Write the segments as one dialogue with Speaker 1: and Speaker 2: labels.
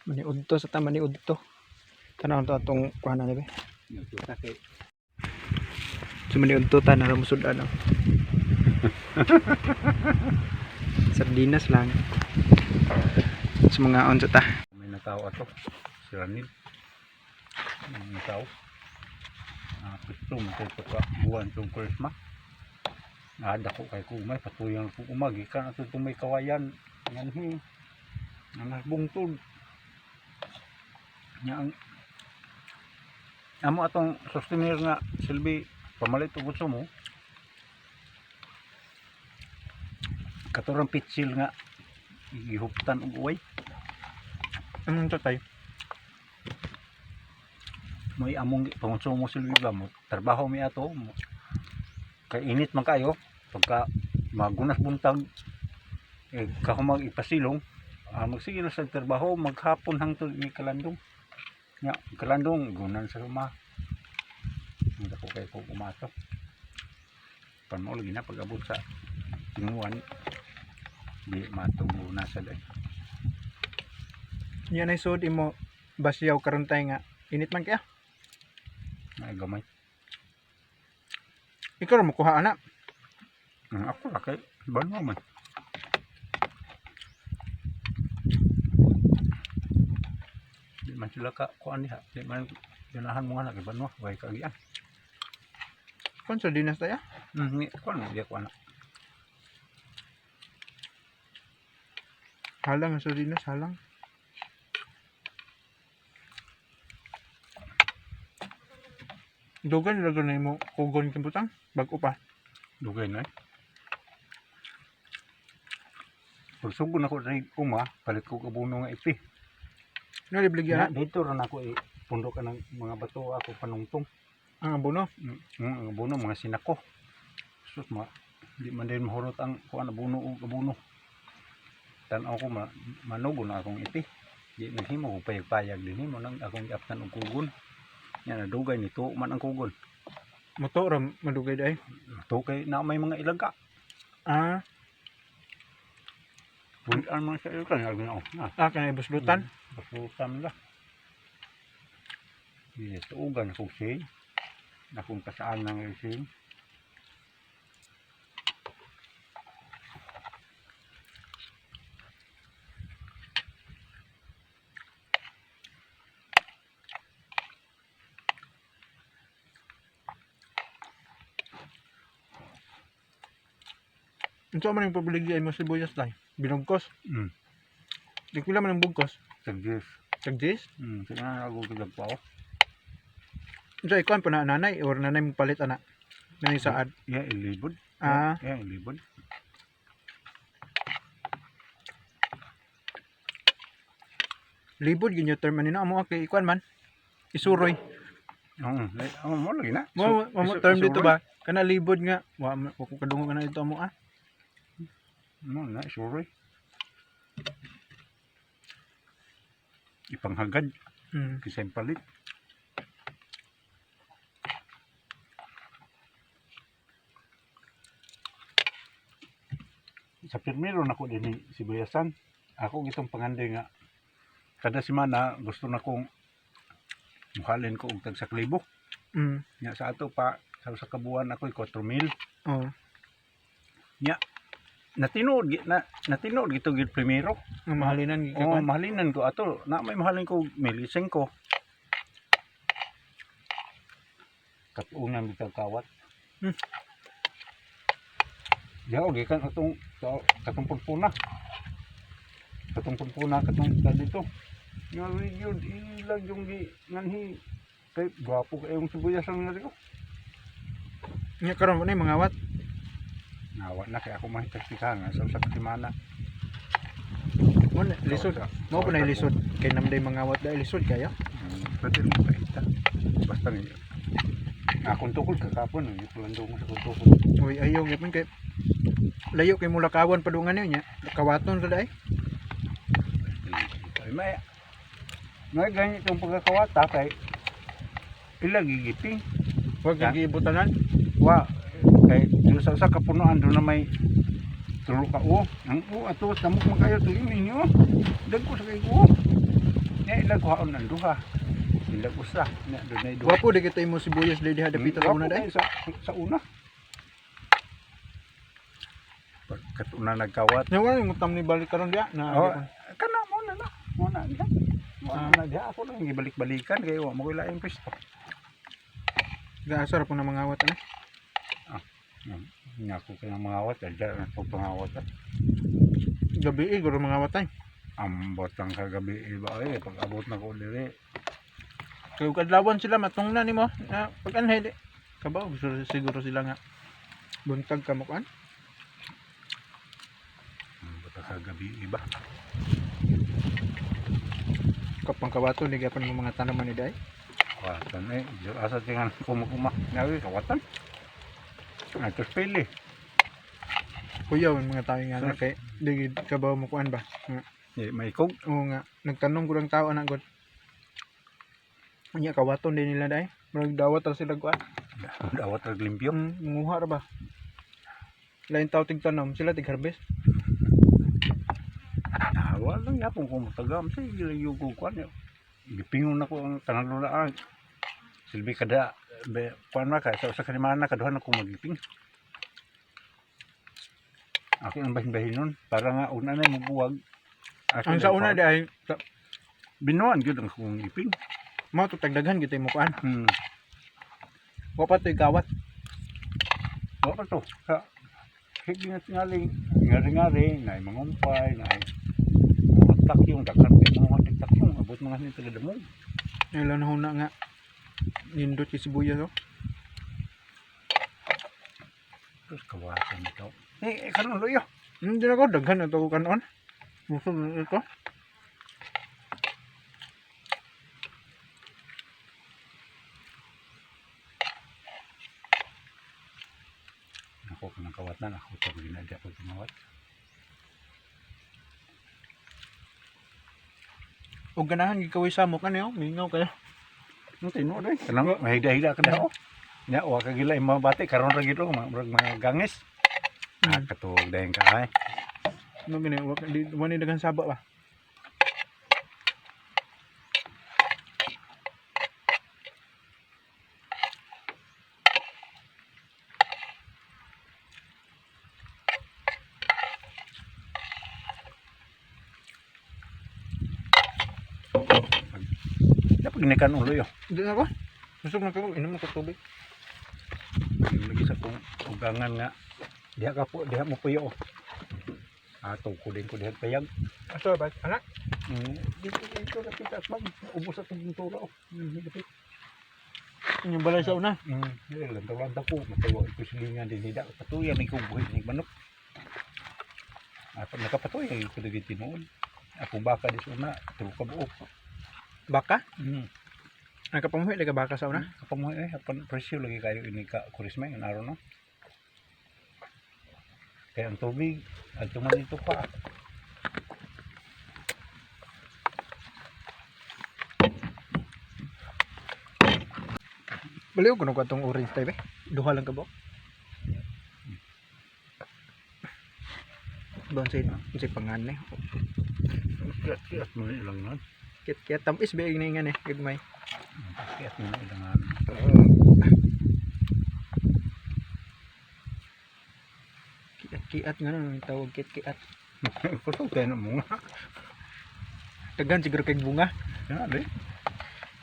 Speaker 1: Maniudto sa ta, maniudto. Tanaw to atong kuha na be.
Speaker 2: Nagtuta kay
Speaker 1: So maniudto ta na musud ano. Sardinas lang. Sa mga on sa ta.
Speaker 2: May natao ato. Si Ranil. May natao. Ah, gusto mo ito ka buwan itong Christmas. Ah, dako kay kumay patuyan ko umagi kan ato itong may kawayan. Yan hi. Ang bungtod. Nya ang amo atong sustenir nga silbi pamalit og gusto mo. Katurang pitsil nga gihuptan og uway.
Speaker 1: Anong tatay?
Speaker 2: May among pangonsumo silbi ba mo trabaho mi ato mo, kay init man kayo pagka magunas buntag eh, kahumag ipasilong, magsige na sa trabaho maghapon hangtod ni kalandong nya kalandong gunan sa uma. Hindi ko kay ko umato pan mo lagi na pag abot sa tinguan di matubo na sa day.
Speaker 1: Yan ay sud imo basyaw karon tay nga init man kaya.
Speaker 2: Ay gamay.
Speaker 1: Ikaw ra mo kuha ana.
Speaker 2: Ako ra kay banwa man. Di man sila ka kuan diha. Di man ganahan mo nga na kay banwa way kagian.
Speaker 1: Kon sardinas tay ah.
Speaker 2: Ni kuan di kuan.
Speaker 1: Halang ang sardinas, halang. Dugan ra na imo kugon kay butang bag-o pa.
Speaker 2: Dugay na eh. Pagsugod nako diri uma, palit ko kabuno nga ipi.
Speaker 1: No libligya
Speaker 2: Na,
Speaker 1: na
Speaker 2: dito ra nako i pundo ka ng mga bato ako panungtong.
Speaker 1: ang abono.
Speaker 2: Ang abono mga sinako. Sus ma di man din mahurot ang kuan abono og abono. Tan-aw ko ma, manugo na akong ipi. Di naghimo ko payag-payag din mo nang akong giaptan og kugon. Nya nadugay nito man ang kugon.
Speaker 1: Moto ra madugay day.
Speaker 2: To kay na may mga ilaga.
Speaker 1: Ah,
Speaker 2: Bulian man sa ilaga nga ginoo. Na,
Speaker 1: ah kanay buslutan.
Speaker 2: basutan la. Di tuugan akong sin. Akong kasaan ng sin.
Speaker 1: Unsa man yung pabiligya imo sibuyas tay? Binugkos. Di pila man ang bugkos.
Speaker 2: Tagis.
Speaker 1: Tag-dis?
Speaker 2: Sige na ako kagag pa.
Speaker 1: Unsa ikuan pa na nanay or nanay mo palit ana? Nanay saad.
Speaker 2: Yeah, ilibod.
Speaker 1: Ah.
Speaker 2: Yeah, ilibod.
Speaker 1: Libod gyud yung term ani na amo kay ikuan man. Isuroy.
Speaker 2: Oo, oh, mo lagi na.
Speaker 1: Mo mo mo term dito ba? Kana libod nga wa ko kadungog ana dito amo ah.
Speaker 2: Mo na isuroy. Ipanghagad kisay palit. Sa pirmero nako din ni sibuyasan. Ako gitong pangandoy nga kada semana gusto na kong muhalin ko og tag saklibo. Nya sa ato pa sa usa ka buwan ako'y 4,000.
Speaker 1: Oh.
Speaker 2: Natinuod na natinuod gito gid primero.
Speaker 1: Ang mahalinan gyud
Speaker 2: Oo,
Speaker 1: ka.
Speaker 2: mahalinan ko ato. Na may mahalin ko mil 5. Katuunan bitaw kawat. Yaw gikan atong katong punpuna. Katong punpuna katong ta dito. Nga yun ilag yung gi nganhi kay gwapo kay yung sibuyas ang nari ko.
Speaker 1: Nya karon mo na yung mga wat.
Speaker 2: Nawa na kay ako mahitagsika nga sa usa ka semana.
Speaker 1: Mo na lisod. Mo pa na lisod kay namday mga wat dai lisod kayo.
Speaker 2: Pwede mo pakita. Basta ni akong tukol kakapon, eh, landong sa akong tukol.
Speaker 1: Uy ayaw gyud kay layo kay mula kawan padungan niyo nya. Kawaton ra dai.
Speaker 2: Ay, may ganyan itong pagkakawata kay ila gigiping.
Speaker 1: Wag
Speaker 2: Ya.
Speaker 1: gibutanan.
Speaker 2: Wa kay yung sa usa ka punuan doon na may tulo ka o. Ang o ato tamok man kayo tuyo ninyo. Dagko sa kay ko. Nya ilang kuhaon ang duha. Ilang usa. Nya dunay duha.
Speaker 1: Gwapo di kita imo sibuyas di diha dapita sa una
Speaker 2: Gwapo
Speaker 1: dai.
Speaker 2: kayo sa una. Pagkat una nagkawat.
Speaker 1: Nya wala yung utam ni balik karon diha na.
Speaker 2: Oh, kana mo na na. Mo na diha. Mo
Speaker 1: Ah.
Speaker 2: na diha ako lang gibalik-balikan kay wa mo koy laing pwesto.
Speaker 1: Gaasa ra po na mangawat ana.
Speaker 2: Nga ko kay mangawat, diha na ko pangawat.
Speaker 1: Gabi eh guro mangawat ay.
Speaker 2: Ambot ang kagabi iba ay pag abot na ko diri.
Speaker 1: Kay ug adlawon sila matungna nimo na pag anhi di. Kabaw siguro, siguro sila nga buntag ka mo kuan.
Speaker 2: Ambot ang kagabi iba.
Speaker 1: Kapang kawato ni gyapon mo mga tanaman ni dai.
Speaker 2: Kawatan eh, diyo asa tingan kumukuma. Nawi kawatan. Atos pili.
Speaker 1: Kuyaw ang mga tao nga na kay di gid kabaw mo kuan ba. Nga,
Speaker 2: Eh, may ikog.
Speaker 1: oo nga nagtanong ko lang tao ana god. Unya kawaton din nila dai. Murag dawat ra sila kuan.
Speaker 2: Dawat rag limpyo.
Speaker 1: Nguha ra ba? Lain tao tigtanom, sila tig harvest.
Speaker 2: Ah, wala lang yapon kung matagam. Sige lang yung kukuan. Gipingon na ko ang tanang lulaan. Silbi kada, be, kuan na ka, sa usa ka semana kaduha na ko magiping. Ako ang bahin-bahin nun. Para nga una na mabuwag. Ako
Speaker 1: Ang sa una
Speaker 2: kuan.
Speaker 1: di ay
Speaker 2: Binuan gyud ang akong iping.
Speaker 1: mao to tagdaghan gyud mo kuan.
Speaker 2: Hmm.
Speaker 1: Wa pa to'y kawat.
Speaker 2: Wa pa to. Sa sige nga tingali, ngari-ngari, naay mangumpay, naay mga takyong, daghan kay mga takyong, abot mga ni taga damog.
Speaker 1: Ila na huna nga nindot yung sibuyas oh.
Speaker 2: Terus kawasan ito. Eh, kanon loyo.
Speaker 1: Hindi na ko daghan na to ko kanon. Busog na ito.
Speaker 2: Ako kanang kawatan, ako to ginadya ko tumawat.
Speaker 1: Og ganahan gid kaway samok ano yo, mingaw kayo.
Speaker 2: Ang tinuod eh. Kanang mahigda-higda ka daw. Nya wa ka gila imong bati karon ra gid oh, mga murag mga gangis. Ah, katuog dayon ka ay.
Speaker 1: No gani wa di wa ni daghan saba ba.
Speaker 2: Dapat ginikan ulo yo.
Speaker 1: Di na ko. Busog na ko, inom ko tubig.
Speaker 2: Yung lagi sa kong ugangan nga diha ka po, diha mo puyo. Oh. Ato ko din ko diha payag.
Speaker 1: Asa ba anak?
Speaker 2: Dito dito na kita bag ubos atong pintura oh. Dapit.
Speaker 1: Inyong balay sa una.
Speaker 2: Dili lang lantaw ko matawa ko silingan din hida patuya may kong buhi ni manok. Ato nakapatuya ko dili tinuod. Akong baka di sa una, tulo ka buok.
Speaker 1: Baka? Nakapamuhi ka baka sa una?
Speaker 2: Kapamuhi eh, apan presyo lagi kayo ini ka kurisma yung araw no. Kaya ang tubig, at man dito pa.
Speaker 1: Baliw ko ko atong orange type eh. Duha lang ka ba? Bon say pangan eh.
Speaker 2: Kiyat mo na ilang nun.
Speaker 1: Kit kit tamis ba yung nga eh gagmay.
Speaker 2: Kiyat mo na ilang nun.
Speaker 1: Kiat kiat nga nun yung tawag kit kiat.
Speaker 2: Kusog tayo ng mga.
Speaker 1: Daghan siguro kay bunga.
Speaker 2: Yan eh.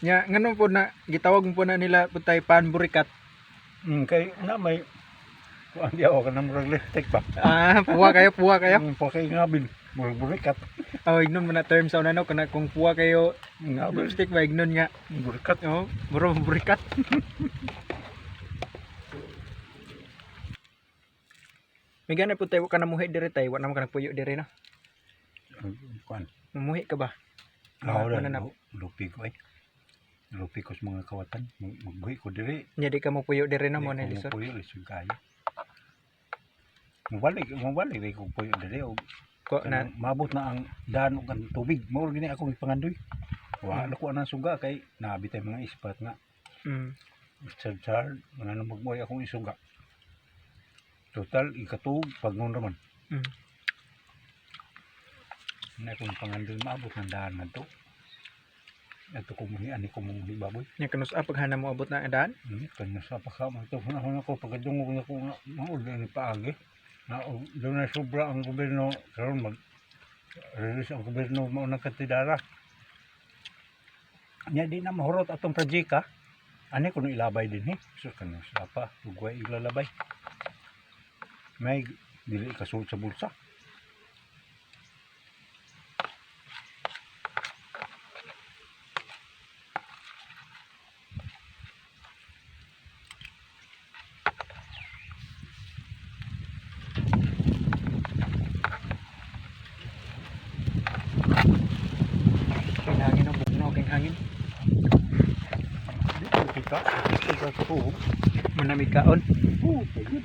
Speaker 1: Nya ngano po na gitawag po na nila putay pan burikat.
Speaker 2: Kay na may kuan di ako ka ng murag lipstick pa.
Speaker 1: Ah, puwa kayo, puwa kayo.
Speaker 2: Pa kay ngabin. Murag burikat.
Speaker 1: Oh, ignon mo na term sa una no kana kung puwa kayo
Speaker 2: Ngabin.
Speaker 1: lipstick ba ignon nga.
Speaker 2: Burikat.
Speaker 1: Oh, muro burikat. May gana po tayo ka namuhi dire tayo, wa naman ka nagpuyo dire no.
Speaker 2: Kuan.
Speaker 1: Mamuhi ka ba?
Speaker 2: Ako
Speaker 1: Wala
Speaker 2: na
Speaker 1: na.
Speaker 2: lupi ko eh. Lupi ko sa mga kawatan. Magbuhi ko dire.
Speaker 1: Nya di ka mo puyo dire no mo na
Speaker 2: Di ko
Speaker 1: lisod.
Speaker 2: mopuyo, lisod kayo. Mubalik di ko puyo dire og
Speaker 1: Ko na
Speaker 2: kanang maabot na ang daan og ang tubig. Mao gini akong ipangandoy. Wa na ko anang suga kay naabi tay mga ispat nga char mga nang magbuhay akong isuga. Total ikatuog pag raman. Na akong pangandoy maabot ng daan na to. Ato ko muhi ani ko muhi baboy.
Speaker 1: Nya kanus-a paghana mo abot na ang daan.
Speaker 2: Kanya sa pagka ito na ko pagkadungog na ko na maud ni paagi. Na doon na sobra ang gobyerno karon mag release ang gobyerno mao na katidara. Nya di na mahurot atong project. Ani kuno ilabay din eh. So kano sa pa ugway iglalabay. May dili kasuot sa bulsa.
Speaker 1: Kay hangin ang bugnaw kay hangin.
Speaker 2: Di ko kita. Kita sa tuhog.
Speaker 1: Manamig kaon.
Speaker 2: Oh, pagod.